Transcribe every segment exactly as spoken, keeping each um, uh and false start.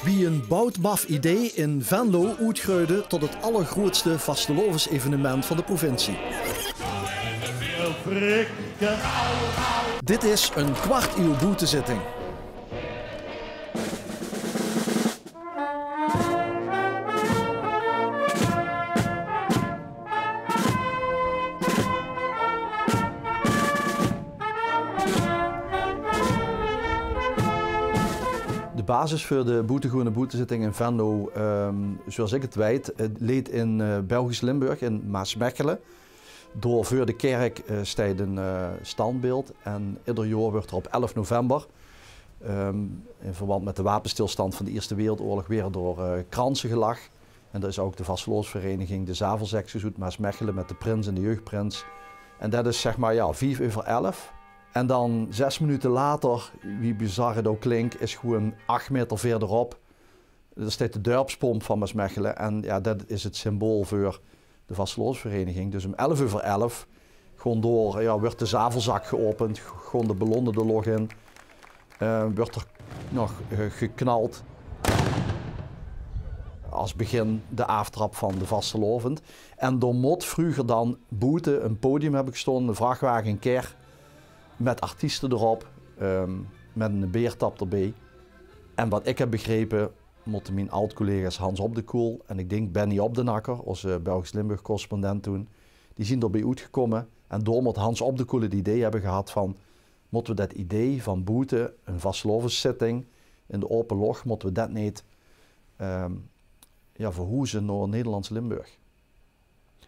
Wie een bout maf idee in Venlo oetgreude tot het allergrootste vastelaoves-evenement van de provincie. Dit is een kwart uur boetezitting. De basis veur de boetegoende boetezitting in Venlo, ehm, zoals ik het weet, eh, leet in, eh, Belgisch Limburg, in Maasmechelen. Door veur de kerk, eh, steit een, eh, standbeeld en ieder jaor wordt er op elf november, ehm, in verband met de wapenstilstand van de Eerste Wereldoorlog, weer door, eh, kransen gelag. En dat is ook de vastelaovesvereniging De Zavelzekskes oet Maasmechelen met de prins en de jeugdprins. En dat is, zeg maar, ja, vief euver elf. En dan zes minuten later, wie bizar het ook klinkt, is gewoon acht meter verderop, daar staat de dorpspomp van Maasmechelen. En ja, dat is het symbool voor de vastelaovesvereniging. Dus om elf euver elf gewoon door, ja, wordt de zavelzak geopend, gewoon de ballonnen de loch in. Eh, wordt er nog, eh, geknald als begin de aaftrap van de vastelaovend. En door mot vroeger dan boete een podium hebben gestonden, een vrachtwagen, een ker, met artiesten erop, ehm, met een beertap erbij. En wat ik heb begrepen, motte mijn oud-collega's Hans Op de Koel en ik denk Benny Op de Nakker, onze Belgisch Limburg-correspondent toen, die zien erbij oetgekomen. En door mot Hans Op de Koel het idee hebben gehad van, motte we dat idee van boete een vastelaoveszitting in de open loch, motte we dat niet, ehm, ja, verhoezen naar Nederlands Limburg?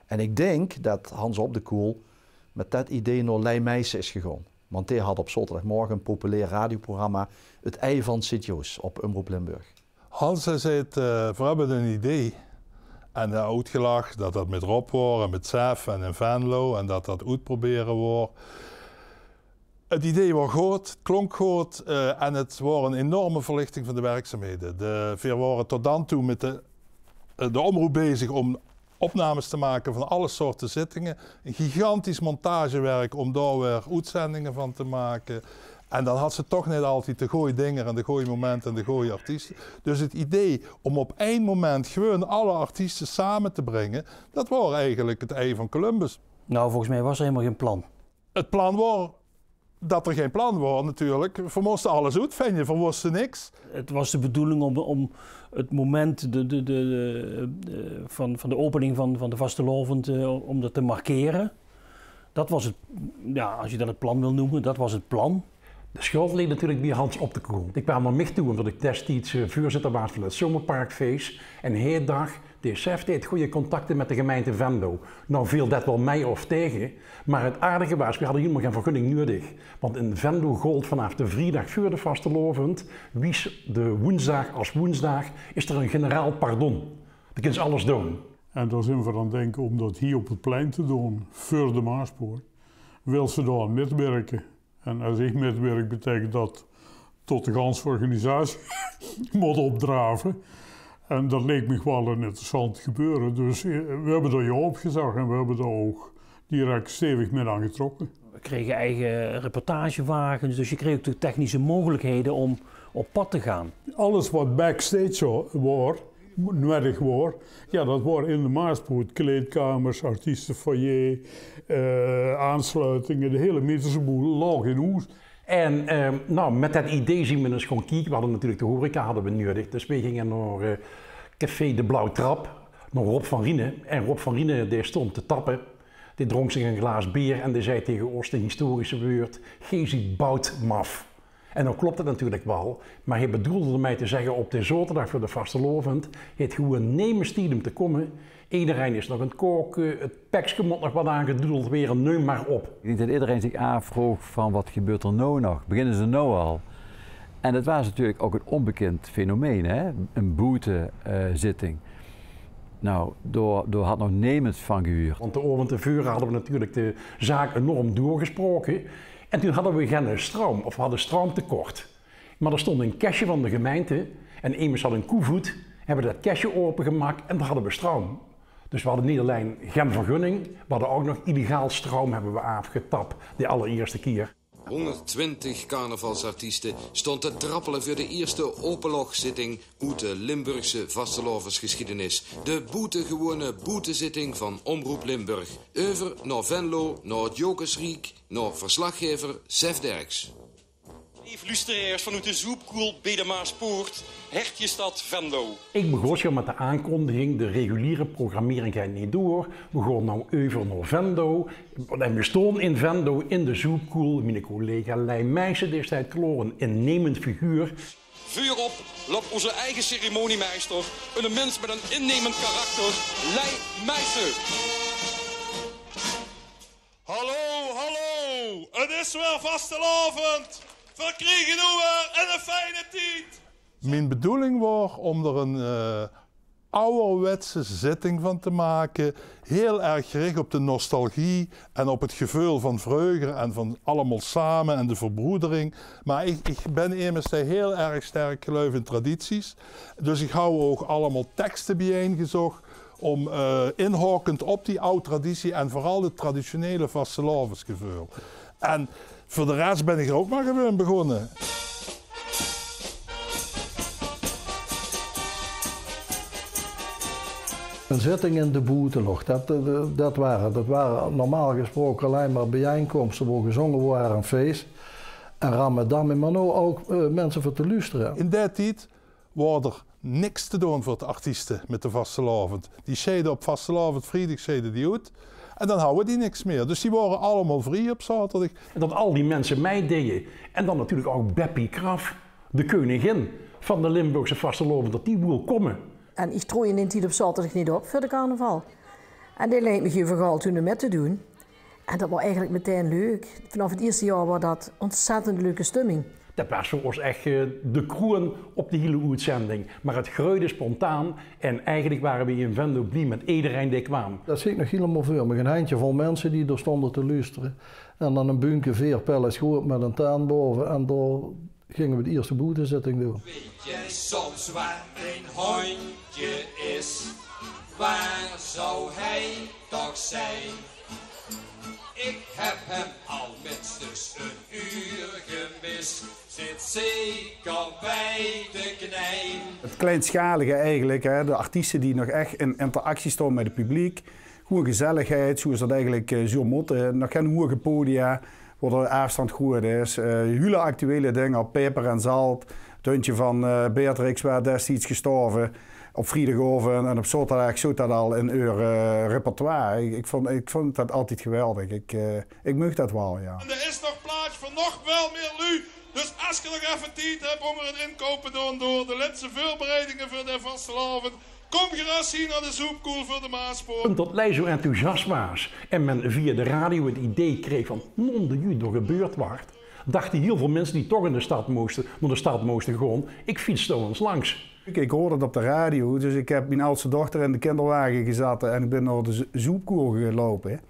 En ik denk dat Hans Op de Koel met dat idee naar Lei Meijsen is gegaan. Want die had op zaterdagmorgen een populair radioprogramma, Het Ei van Sint-Joos, op Omroep Limburg. Hans, hij zei: eh, "We hebben een idee." En hij had uitgelegd dat dat met Rob was en met Sef en in Venlo en dat dat uitproberen was. Het idee was goed, het klonk goed, eh, en het was een enorme verlichting van de werkzaamheden. De, we waren tot dan toe met de, eh, de omroep bezig om opnames te maken van alle soorten zittingen. Een gigantisch montagewerk om daar weer uitzendingen van te maken. En dan had ze toch niet altijd de goede dingen en de goede momenten en de goede artiesten. Dus het idee om op één moment gewoon alle artiesten samen te brengen, dat was eigenlijk het ei van Columbus. Nou, volgens mij was er helemaal geen plan. Het plan was dat er geen plan was natuurlijk. We moesten alles uitvinden, we wisten niks. Het was de bedoeling om, om het moment de, de, de, de, eh, van, van de opening van, van de vastelaovend, eh, om dat te markeren. Dat was het, ja, als je dat het plan wil noemen, dat was het plan. De schuld ligt natuurlijk bij Hans Op de Koel. Die kwam naar mij toe omdat ik destijds, eh, voorzitter was van het Zomerparkfeest. En hij dacht, de Sef die heeft goede contacten met de gemeente Venlo. Nou viel dat wel mee of tegen, maar het aardige was, we hadden helemaal geen vergunning nodig. Want in Venlo gold vanaf de vrijdag voor de vastelaovend, wies de woensdag als woensdag, is er een generaal pardon. Dan kun je alles doen. En daar zijn we aan denken om dat hier op het plein te doen, voor de Maaspoort. Wil ze daar aan mitwerken? En als ik mitwerk, betekent dat tot de ganse organisatie moet opdraven. En dat leek me wel een interessant gebeuren. Dus, eh, we hebben daar ja op gezegd en we hebben daar ook direct stevig mee aangetrokken. We kregen eigen reportagewagens, dus je kreeg ook de technische mogelijkheden om op pad te gaan. Alles wat backstage zo-, waar, nodig waar, ja, dat waar in de Maaspoort, kleedkamers, artiestenfoyer, eh, aansluitingen, de hele Mieterse boel lag in hoes. En, eh, nou, met dat idee zien we eens gaan kijken. We hadden natuurlijk de horeca hadden we nodig. Dus we gingen naar, eh, Café de Blauw Trap, naar Rob van Rienen. En Rob van Rienen, die stond te tappen. Die dronk zich een glaas beer en die zei tegen ons de historische woord: "Geej ziet bout maf." En dan klopt het natuurlijk wel, maar hij bedoelde ermee te zeggen, op de zaterdag voor de vastelaovend, het gewoon nemen stied om te komen. Iedereen is nog aan het koken, het pekske moet nog wat aangedoedeld worden, neem maar op. Ik denk dat iedereen zich afvroeg van: wat gebeurt er nou nog? Beginnen ze nou al? En dat was natuurlijk ook een onbekend fenomeen, hè? Een boetezitting. Nou, daar, daar had nog niemand van gehuurd. Want de avond tevoren hadden we natuurlijk de zaak enorm doorgesproken. En toen hadden we geen stroom, of we hadden stroomtekort. Maar er stond een kastje van de gemeente en emes had een koevoet, hebben we dat kastje opengemaakt en daar hadden we stroom. Dus we hadden niet alleen geen vergunning, we hadden ook nog illegaal stroom hebben we afgetapt de allereerste keer. Honderdtwintig carnavalsartiesten stonden te trappelen voor de eerste openlochzitting uit de Limburgse vastelaovesgeschiedenis. De boetengewone boetezitting van Omroep Limburg. Euver naar Venlo, naar het Jokersriek, naar verslaggever Sef Derks. Leef luisteraars vanuit de Zoepkoel bij de Maaspoort, hertjesstad Venlo. Ik begos al met de aankondiging, de reguliere programmering gaat niet door. We gaan nou euver naar Venlo. En we stonden in Venlo in de Zoepkoel. Mijn collega Lei Meijsen, die staat klaar, een innemend figuur. Veurop loopt onze eigen ceremoniemeister, een mens met een innemend karakter, Lei Meijsen. Hallo, hallo. Het is weer vastelaovend. Verkriegen oer en een fijne tiet. Mijn bedoeling was om er een uh, ouderwetse zitting van te maken. Heel erg gericht op de nostalgie en op het gevoel van vroeger en van allemaal samen en de verbroedering. Maar ik, ik ben immers heel erg sterk geloof in tradities. Dus ik hou ook allemaal teksten bijeengezocht om uh, inhakend op die oude traditie en vooral het traditionele vastelaovesgevoel. En voor de rest ben ik er ook maar gewoon begonnen. Een zitting in de boeteloch, dat, eh, dat waren, dat waren normaal gesproken alleen maar bijeenkomsten waar gezongen wordt en feest. En ramadam, maar nu ook uh, mensen voor te luisteren. In die tijd was er niks te doen voor de artiesten met de vastelaovend. Die scheiden op vastelaovend, vrijdag scheiden die uit. En dan hadden die niks meer. Dus die waren allemaal vrij op zaterdag. En dat al die mensen meededen. En dan natuurlijk ook Beppie Kraf, de koningin van de Limburgse vastelaovend, dat die wil komen. En ik troei in die tijd op zaterdag niet op voor de carnaval. En die leek me hier vooral toen met te doen. En dat was eigenlijk meteen leuk. Vanaf het eerste jaar was dat ontzettend leuke stemming. Dat was voor ons echt eh, de kroon op de hele uitzending. Maar het groeide spontaan en eigenlijk waren we in Venlo blij met iedereen die kwam. Dat zie ik nog helemaal voor me. Een handjevol mensen die er stonden te luisteren. En dan een bunke veer pellen schoot met een taan boven. En daar gingen we de eerste boetezitting doen. Weet je soms waar mijn hondje is? Waar zou hij toch zijn? Ik heb hem al minstens een uur gemist. Zit zeker bij de knijn. Het kleinschalige eigenlijk, hè, de artiesten die nog echt in interactie staan met het publiek. Gewoon gezelligheid, zoals dat eigenlijk eh, zou moeten. Nog geen hoge podia, waar de afstand goed is. Eh hele actuele dingen, peper en zalt. Het hondje van eh, Beatrix werd destijds gestorven. Op vrijdagavond en op zaterdag zat dat al in uw eh, repertoire. Ik, ik, vond, ik vond dat altijd geweldig. Ik, eh, ik mocht dat wel, ja. En er is nog plaats voor nog wel meer lui. Dus als je nog even tijd hebt om er het inkopen doen door de laatste voorbereidingen voor de vastelaovend, kom gerust hier naar de Zoepkoel voor de Maaspoort. Omdat Lei zo enthousiast was en men via de radio het idee kreeg van non de judo gebeurd wacht, dachten heel veel mensen die toch in de stad moesten, naar de stad moesten gaan, ik fiets zo eens langs. Ik, ik hoorde het op de radio, dus ik heb mijn oudste dochter in de kinderwagen gezet en ik ben naar de Zoepkoel gelopen.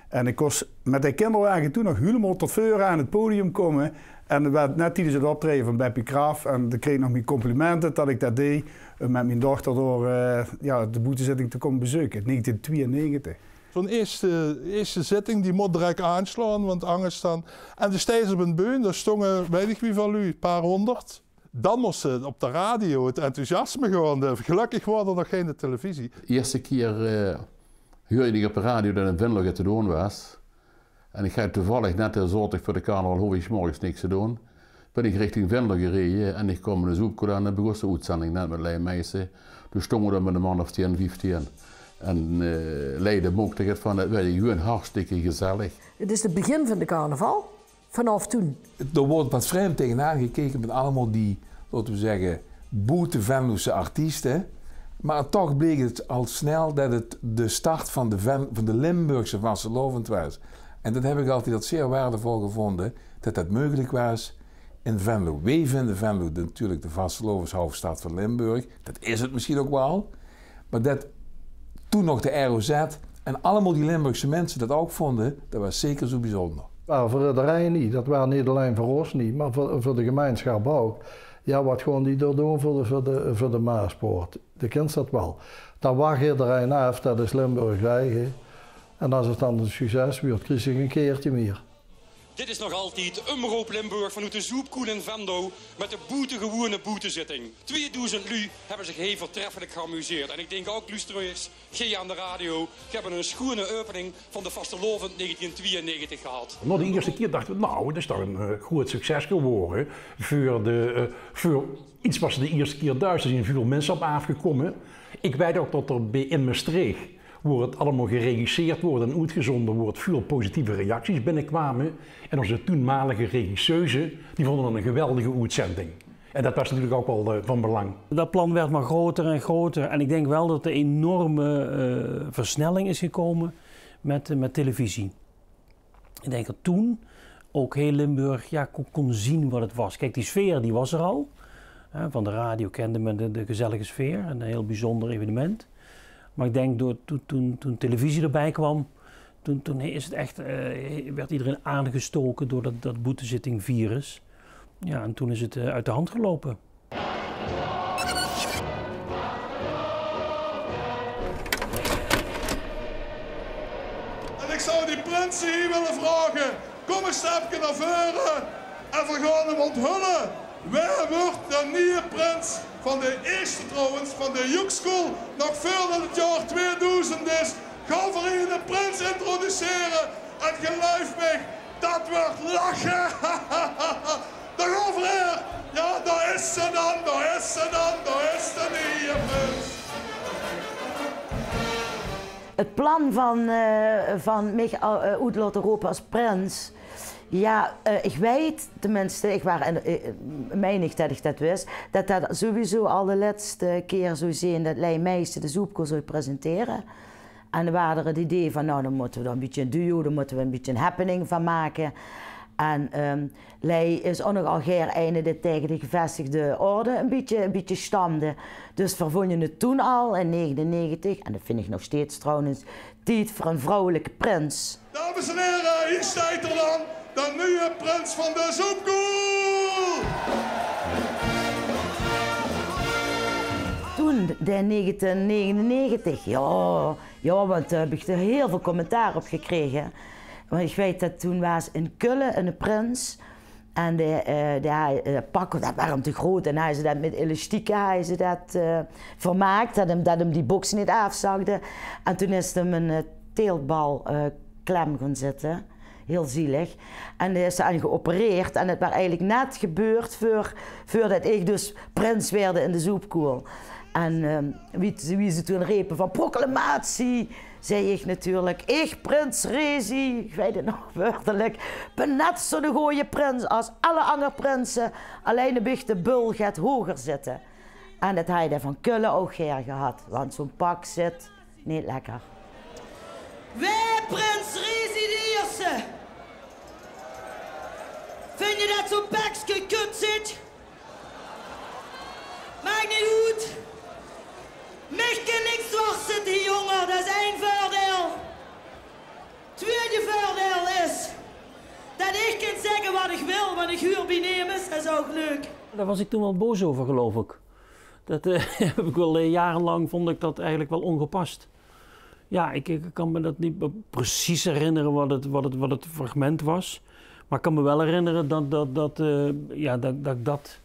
En ik kon met de kinderwagen toen nog helemaal tot veuren aan het podium komen. En dat was net tijdens het optreden van Beppie Kraf. En dan kreeg ik nog mijn complimenten dat ik dat deed. Met mijn dochter door uh, ja, de boetezitting te komen bezoeken in negentien tweeënnegentig. Zo'n eerste, eerste zitting die moet direct aanslaan, want anders dan... En de steeds op een beun, daar stonden, weet ik wie veel lui, een paar honderd. Dan moesten op de radio het enthousiasme gewoon. Gelukkig was er nog geen televisie. De eerste keer uh, huurde ik op de radio dat in Venlo te doen was. En ik had toevallig net de zaterdag voor de carnaval, hoef ik morgens niks te doen. Ben ik richting Venlo gereden en ik kwam in de Zoepkoel aan en begon de uitzending net met Lei Meijsen. Toen stonden we daar met een man of tien, vijftien. En uh, Lei mocht het van, het werd gewoon hartstikke gezellig. Het is het begin van de carnaval. Vanaf toen. Er wordt wat vreemd tegenaan gekeken met allemaal die, laten we zeggen, boete-Venlose artiesten. Maar toch bleek het al snel dat het de start van de, Ven van de Limburgse vastelaovend was. En dat heb ik altijd zeer waardevol gevonden, dat dat mogelijk was in Venlo. Wij vinden Venlo natuurlijk de vastelaoveshoofdstad van Limburg. Dat is het misschien ook wel. Maar dat toen nog de R O Z en allemaal die Limburgse mensen dat ook vonden, dat was zeker zo bijzonder. Waar voor iedereen niet. Dat waar niet alleen voor ons niet, maar voor, voor de gemeenschap ook. Jao, wat gaon die dao doon veur de, veur de, veur de Maaspoort? De kins dat waal. Dan wach ederein aaf, dat is Limburgs eige. En es 't dan ein succes wuuert, kries se gein kaertje mier. Dit is nog altied Omroep Limburg vanoet de Zoepkoel in Venlo mit de boetegewoeëne boetezitting. Tweedoezend luuj höbbe zich hiej veurtreffelik geamuseerd. En ich dink ouch, loesteraars, geej aan de radio, geej höbt ein sjoeëne opening van de vastelaovend negentien twieënnegentig gehad. Nao de ierste kier dachte v'r, nou, 't is toch ein, eh, groeët succes gewore veur de, eh, veur get wat se de ierste kier duis. D'r zeen väöl minse op aafgekómme. Ich weit ouch dat d'r bie, in Mestreech, wo 't allemaol geregisseerd woort en oetgezónde woort, väöl positieve reacties binnekwame. En ózze toenmalige regisseuse, die vónde 't ein geweldige oetzending. En dat waas natuurlik ouch waal, eh, van belang. Dat plan werd maar groter en groter. En ik denk wel dat er enorme, eh, versnelling is gekomen met, eh, met televisie. Ik denk dat toen ook heel Limburg, ja, kon, kon zien wat het was. Kijk, die sfeer, die was er al. Hè, van de radio kende men de, de gezellige sfeer. Een heel bijzonder evenement. Maar ik denk door, toen, toen, toen televisie erbij kwam, toen, toen is het echt, eh, werd iedereen aangestoken door dat, dat boetezittingvirus. Ja, en toen is het, eh, uit de hand gelopen. En ik zou die prinse hiej wille vraoge, kom ein stepke nao veure en v'r gaon 'm onthulle. Wae wuuert de nieje prins van de ierste, trouwens, van de Joekskoel, nog veurdat 't jaor tweedoezend is, gaon v'r hiej eine prins introducere en geluif mich, dat wuuert lache. Dao gaon v'r haer. Ja, dao is ze dan, dao is ze dan, dao is de nieje prins. Het plan van, eh, van mich, eh, oet laote rope as prins. Ja, eh, ich weit, tenminste, ich waar, eh, mein ich dat ich dat wis, dat dat sowieso al de lètste kier zou zeen dat Lei Meijsen de Zoepkoel zou presentere. En d'r waar d'r het idee van, nou, dan mótte v'r d'r ein bietje ein duo, dan mótte v'r ein bietje ein happening van make. En, ehm, Lei is ouch nogal gaer eine dae taege de gevestigde orde ein bietje, ein bietje stamde. Dus v'r vónje het toen al in negenennegentig, en dat vinj ich nog steeds trouwens, tied veur ein vrouwelijke prins. Dames en here, hiej steit 'r dan, de nieje prins van de Zoepkoel! Toen, de negentien negenennegentig, ja, ja, want dao höb ich d'r hiel väöl commentaar op gekrege. Want ich weit dat toen waas in Kölle eine prins. En de, eh, de, eh, pak, dat waar 'm te groeët. En hawwe ze dat mit elastieke, hawwe ze dat, eh, vermaak, dat 'm, dat 'm die boks neet aafzakde. En toen is 'm ein, eh, teeltbal, eh, klem gaon zitte. Hiel zielig. En dao is 'r aan geopereerd. En het waar eigelik net gebeurd veur, veurdat ich dus prins waerde in de Zoepkoel. En, ehm, wie, wie ze toen repe van: proclamatie, zag ich natuurlik: ich, prins Rezi, ich weit het nog wördelik, bin net zoe'ne gooje prins as alle anger prinse, allein höb ich de bul get hoger zitte. En dat haet d'r van Kölle ouch gaer gehad, want zoe'n pak zit neet lekker. Wae, prins Rezi de Ierste? Vinjs se dat zoe'n pekske kut zit? Maak neet oet. Mich kin niks dwars zitte hiej, jonge. Dat is ein veurdeil. Twiede veurdeil is dat ich kin zègke wat ich wil, want ich huur bie nemes. Dat is ouch leuk. Daar was ik toen wel boos over, geloof ik. Dat, eh, heb ik wel, eh, jarenlang vond ik dat eigenlijk wel ongepast. Ja, ik, ik kan me dat niet be-, precies herinneren wat het, wat het, wat het fragment was. Maar ik kan me wel herinneren dat, dat, dat, eh, ja, dat, dat ik dat,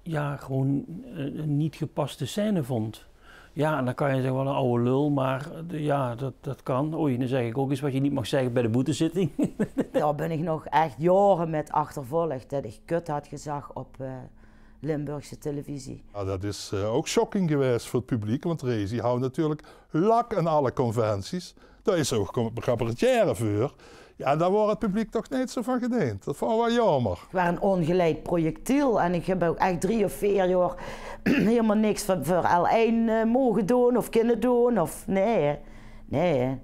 ja, gewoon, eh, een niet gepaste scène vond. Ja, en dan kan je zeggen: "Wat een oude lul", maar, eh, ja, dat, dat kan. Oei, dan zeg ik ook iets wat je niet mag zeggen bij de boetezitting. Dao bin ich nog echt jaore mit achtervolg, dat ich kut had gezag op, eh, Limburgse televisie. Ja, dat is, eh, ouch shocking gewaes veur 't publiek, want Rezi hou natuurlik lak aan alle conventies. Dao is ouch com-, cabaretière veur. Ja, en dao waor 't publiek toch neet zoe van gedeend. Dat vónj ich waal jaomer. Ich waar ein ongeleid projectiel en ich höb ouch echt drie of veer jaor hielemaol niks veur, veur L één, eh, moge doon of kinne doon. Of, nae, nae.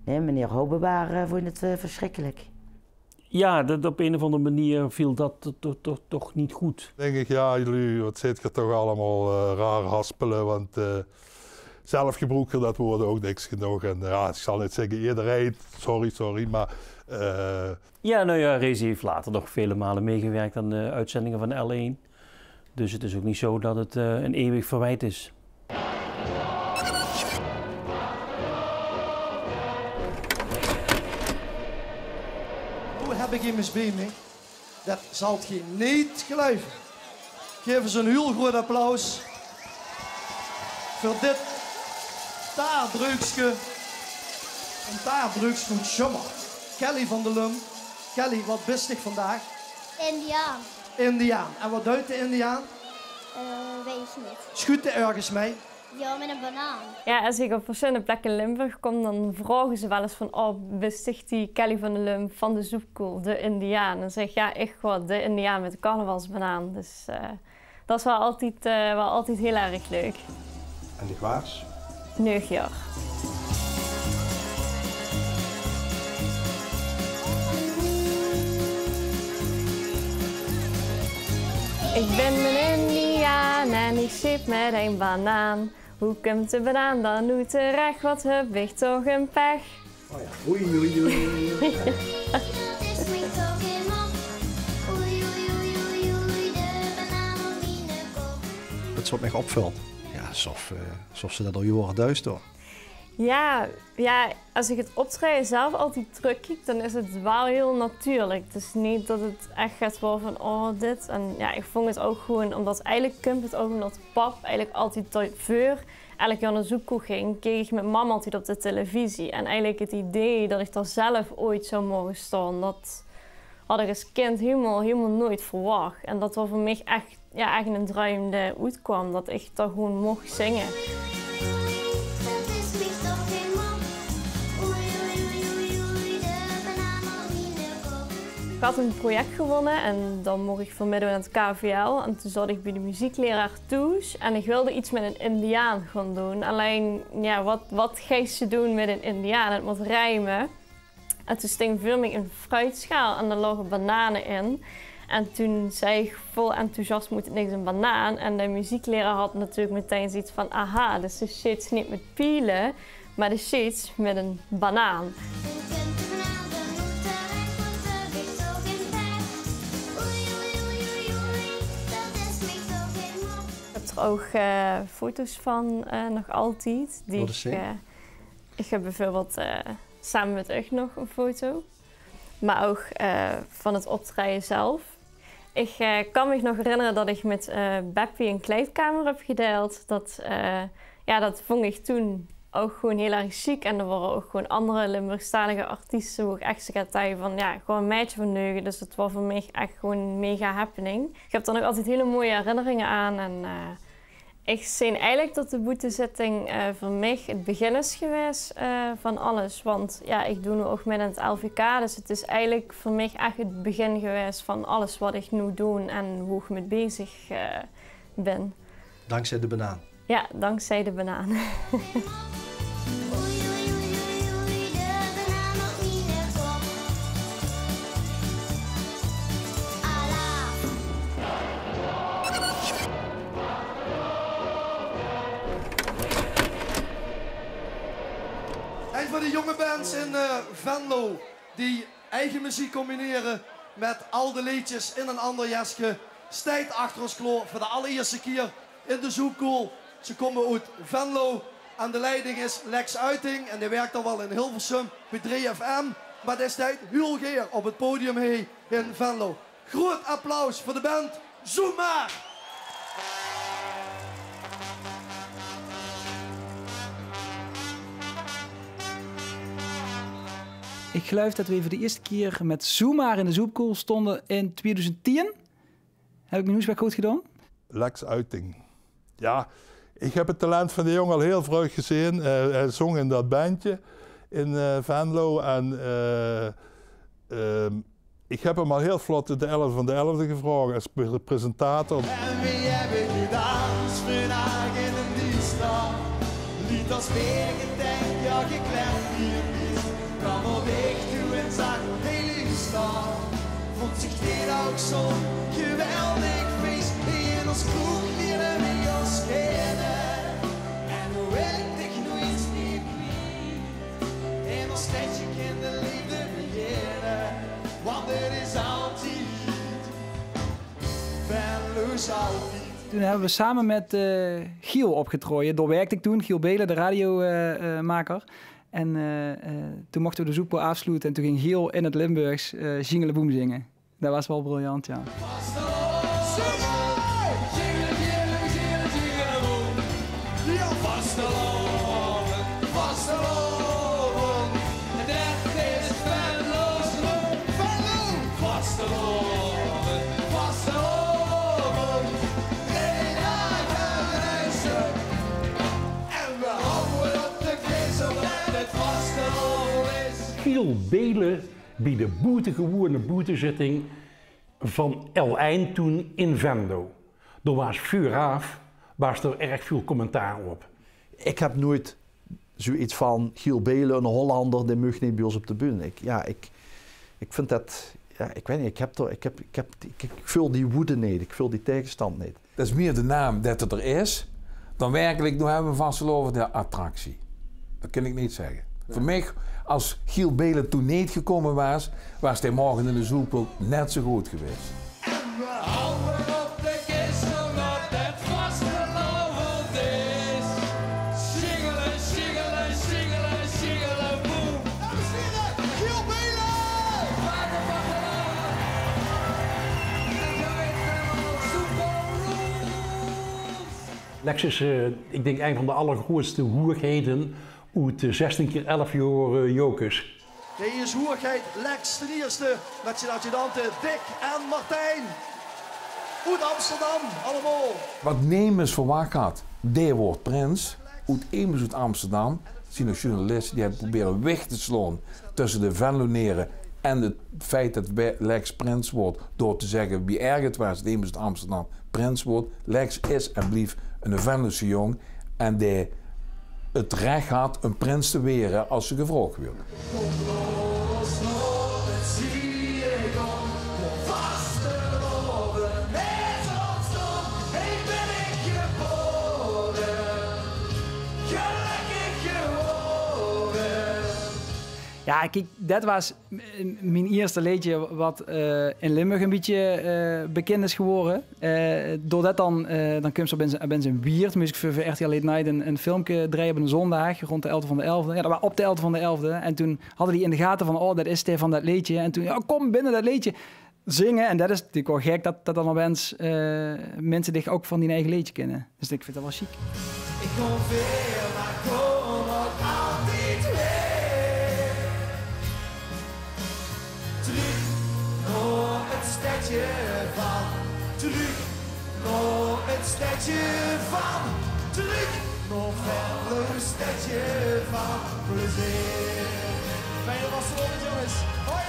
Nae, meneer Houbewaar, eh, vónj 't, eh, versjrikkelik. Ja, dat, op een of andere manier viel dat to-, to-, to-, toch niet goed. Dink ich, ja, luuj, wat zit geer toch allemaol, eh, raar haspele, want, eh, zelf gebroek geer dat woord ouch dèks genóg. En, eh, ja, ich zal neet zègke ederein, sorry, sorry, maar, eh, Ja, nou ja, Rezi heeft later nog vele malen meegewerkt aan de uitzendingen van L één. Dus het is ook niet zo dat het, eh, een eeuwig verwijt is. Noe höb ich emes bie mich. Det zalt geer neet geluive. Gaef ins ein hiel groeat applaus veur dit taarbreukske. Ein taarbreukske oet Sjömmert. Kelly van der Lum. Kelly, waat bis dich vandaag? Indiaan. Indiaan. En waat deit de Indiaan? Eh, weit ich neet. Sjuut d'r örges mei? Jao, mit ein banaan. Jao, es ich op versjillende plekke in Limburg kóm, dan vraoge ze waal ins van: "Oh, bis dich die Kelly van der Lum van de Zoepkoel, de Indiaan?" Dan zèk ich: "Jao, ich waal, de Indiaan mit de carnavalsbanaan." Dus, eh, det is waal altied, eh, waal altied hiel erg leuk. En dich waars? Neug jaor. Ich bin ein Indiaan en ich zit mit ein banaan. Hoe kump de banaan dan noe terech? Waat höb ich toch ein pech. Oh jao. Oei, oei, oei, oei. Det is waat mich opvèlt. Jao, esof, eh, esof ze det al jaore duis doon. Jao, jao, es ich het optraeje zelf altied trökkiek, dan is het waal hiel natuurlik. Het is neet det het ech get waor van: "Oh, dit." En jao, ich vónj het ouch gewoon ómdet, eigelik kump het ouch ómdet pap eigelik altied veur elk jaor nao de Zoepkoel ging, keek ich mit mam altied op de televisie. En eigelik het idee det ich dao zelf ooit zou moge staon, det had ich es kind hielemaol, hielemaol noeit verwach. En det waor veur mich ech, jao, ech eine druim dae oetkwaam, det ich dao gewoon moch zinge. Ich had ein project gewónne en dao moch ich veur mitdoon aan het K V L. En toen zaot ich bie de muziekleraar thoes en ich wilde get mit ein indiaan gaon doon. Allein, jao, waat, waat geis se doon mit ein indiaan? Het mót rieme. En toen sting veur mich ein fruitsjaal en dao loge banane in. En toen zag ich vol enthousiasme: "Mót het neet ein banaan?" En de muziekleraar had natuurlik metein zoiets van: "Aha, dus se sjeets neet mit piele, mer se sjeets mit ein banaan." Ich höb d'r ouch, eh, foto's van, eh, nog altied. Die ich, eh, ich höb bieveurbeeld, eh, same mit uch nog ein foto. Mer ouch, eh, van het optraeje zelf. Ich, eh, kan mich nog herinnere det ich mit, eh, Beppie ein kleidkamer höb gedeild. Det, eh, jao, det vónj ich toen ouch gewoon hiel erg sjiek. En d'r waore ouch gewoon anger Limburgstalige artieste wo ich ech zoe get dach van, jao, gewoon ein maedje van neuge. Dus het waor veur mich ech gewoon ein mega happening. Ich höb dao nog altied hiel mooie herinneringe aan. En, eh, Ich zeen eigelik det de boetezitting, eh, veur mich het begin is gewaes, eh, van alles. Want jao, ich doon noe ouch mit aan het L V K, dus het is eigelik veur mich ech het begin gewaes van alles waat ich noe doon en wo ich mit bezig, eh, bin. Dankzij de banaan. Jao, dankzij de banaan. Ein van de jónge bands in, eh, Venlo die eige meziek combinere mit al de leedjes in ein anger jeske, steit achter ós klaor veur de allerierste kier in de Zoepkoel. Ze kómme oet Venlo. Aan de leiding is Lex Uiting en dae wirk al waal in Hilversum bie drie F M, mer dae steit hiel gaer op het podium hie in Venlo. Groeat applaus veur de band Zoem Maar! Ich geluif det weej veur de ierste kier mit Zoem Maar in de Zoepkoel stónge in twieëdoezend tieën. Höb ich mien hoeswerk good gedaon? Lex Uiting. Jao, ich höb het talent van de jóng al hiel vreug gezeen. Eh, hae zóng in det bendje in, eh, Venlo. En, eh, ehm, ich höb 'm al hiel vlot de elfde van de elfde gevraog es pre-, presentator. En weej höbbe gedans vannach in ein diester. Liet as weer gedenk, jao, geklemd hie in. Kwam op ich toe en zag: "Hey, luuster, vónj dich dit ouch zoe'n geweldig fees? In ós kroeg lierde weej ós kinne. En hoewel ich dich noe ins neet kwiet, in ós stedje kin de leefde beginne. Want 't is altied, Venlo is altied." Toen hebbe we same mit, eh, Giel opgetraoje. Dao werkde ik toen, Giel Belen, de radio, eh, eh, maker. En, eh, eh, toen mochte we de Zoepkoel aafsloete en toen ging Giel in 't Limburgs, eh, Jingeleboem zinge. Det waas waal briljant, jao. Giel Belen bie de boetegewoeëne boetezitting van L1 toen in Venlo. Dao waas veuraaf, waas d'r erg väöl commentaar op. Ik heb noeit zoiets van Giel Belen, 'ne Hollander, dae maag neet bie ós op de bühne. Ik, jao, ik, ik vind det, jao, ik weit neet, ik heb d'r, ik heb, ik heb, ik, ik veul die woede neet, ik veul die taegestand neet. Det is mier de naam det 't d'r is, dan werkelik, noe hebbe we vastelaovend, jao, attractie. Det kin ik neet zegge. Veur mich, as Giel Belen toen neet gekómme waas, waas dae morge in de Zoepkoel net zo good gewaes. En we houwe op de kist, omdat het vastelaovend is. Sjiggele, sjiggele, sjiggele, sjiggele, boem. Dames en heren, Giel Belen! Maak een vastelaovend. Enjoy it, Venlo. Super Rules! Lex is, eh, ik dink, ein van de allergroeëtste hoeëgheden oet de zestien keer elf jaor, eh, Jocus. Dae is hoeëgheid Lex d'n Ierste, mit zien adjudante Dick en Martijn. Oet Amsterdam, allemaol. Wat nemes verwach had, dae woort prins. Oet emes oet Amsterdam, zien nog journaliste die het probere weg te slaon tösse de Venlonere en het feit det we-, Lex prins woort door te zegge wie erg het waas det emes oet Amsterdam prins woort. Lex is en blief 'ne Venlose jóng en dae het rech had um prins te waere as ze gevraog woort. Jao, kiek, det waas m-, mien ierste leedje wat, eh, in Limburg e bietje, eh, bekind is gewore. Eh, doordet dan, eh, dan kums se op ins, op ins in Wieërt, mós ik veur, veur R T L Late Night ein, ein filmke drejje op eine zóndaag rónd de elfde van de elfde. Jao, det waas op de elfde van de elfde. En toen hadde die in de gate van: "Oh, det is dae van det leedje." En toen: "Jao, kóm, binne det leedje zinge." En det is natuurlik waal gek det, det dan op ins, eh, minse dich ouk van dien eige leedje kinne. Dus ik vind det waal sjiek. Ik kom veer, maar kom ouk altied weer. Truuk nao het stedje van, truuk nao het stedje van, truuk nao Venlo, stedje van plezeer. Fijne vastelaovend, jónges. Hoi!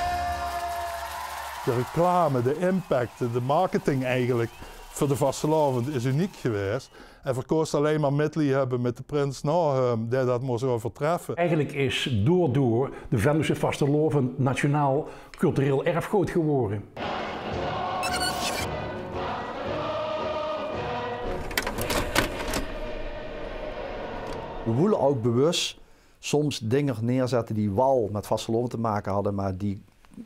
De reclame, de impact, de marketing eigelik veur de vastelaovend is uniek gewaes. En veur Koos allein maar medley höbbe mit de prins nao häöm, dae det mós euvertreffe. Eigelik is door, door de Venlose vastelaovend nationaal cultureel erfgood gewore. We woele ouk bewus soms dinger neerzette die waal mit vastelaovend te make hadde, maar die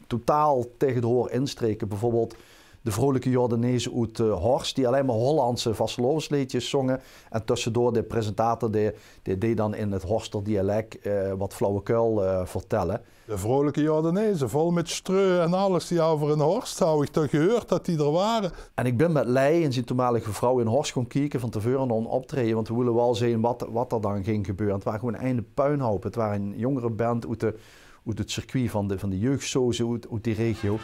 totaal taege de hoor instreke. Bieveurbeeld de Vrolijke Jordanezen oet, eh, Horst, die allein maar Hollandse vastelaovesleedjes zonge. En tössedoor de presentator, dae, dae deej dan in het Horster dialek, eh, wat flauwekul, eh, vertelle. De Vrolijke Jordanezen, vol mit streu en alles, die euver in Horst, hou ik toch gehuurd det die d'r ware. En ik bin mit Lei en zien toenmalige vrouw in Horst gaon kieke van te veure nao ein optraeje, want we woele waal zeen wat, wat d'r dan ging gebeure. Het waar gewoeën eine puinhoup. Het waar ein jóngereband oet de oet het circuit van de, van de jeugdsoze oet, oet die regio.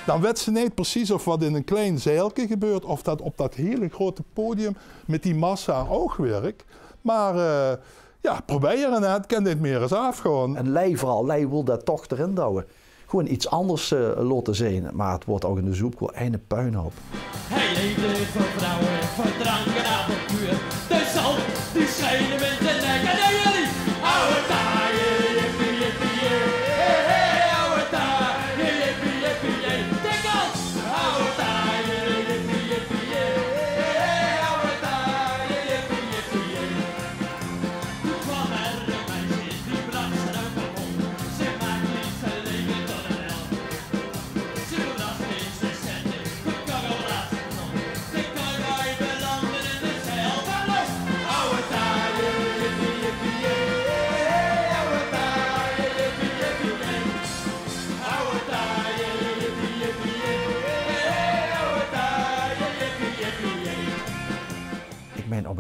Dan wèts se neet precies of wat in ein klein zaelke gebeurt, of det op det hele grote podium mit die massa ouch wirk. Mer, eh, Jao, probere, hè. Het kin neet mier es aafgaon. En Lei veural, Lei wól det toch d'rin douwe. Gewoen iets anders, eh, laote zeen. Mer het weurt ouch in de Zoepkoel eine puinhoup. Hij leefde voor vrouwen, voor drank en avontuur. De zon, die scheen hem in zijn nek. En dan jullie. Ouwe taaie, jippie, jippie, jee. Hey, hey, ouwe taaie, jippie, jippie, jee. Tik op. Ouwe taaie, jippie, jippie, jee. Hey, hey, ouwe taaie, jippie, jippie, jee.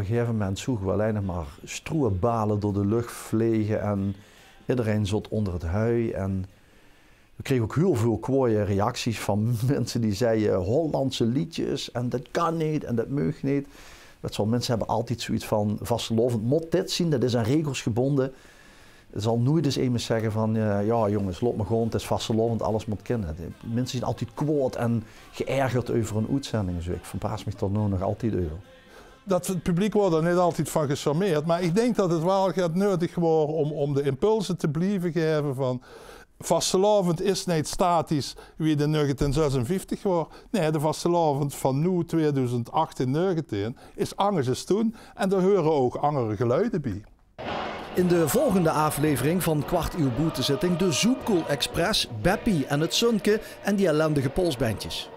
Op e gegeve moment zoge we allein nog mer stroeëbale door de luch vlege en ederein zoot onder 't hui. En we krege ouk hiel väöl kwaoje reacties van minse die zeie: "Hollandse leedjes, en det kan neet, en det meug neet." Wets se waal, minse hebbe altied zoeiets van: vastelaovend mót dit zien, det is aan regels gebónde. 't Zal noeit ens emes zegge van: "Eh, jao jónges, laot mer gaon, 't is vastelaovend, alles mót kinne." De minse zien altied kwaod en geërgerd euver 'n oetzending en zoe. Ik verbaas mich dao noow nog altied euver. Det 't publiek waor dao neet altied van gecharmeerd, mer ik dink det 't waal get neudig waor óm, óm de impulse te blieve gaeve van: vastelaovend is neet statisch wie 't in negentien zesenvieftig waor. Nae, de vastelaovend van noe, tweedoezend achttien, negentien, is angers es toen en dao heure ouk anger geluide bie. In de volgende aflevering van Kwart Uur Boetezitting de Zoepkoel Express, Beppie en 't Sunke en die ellendige polsbendjes.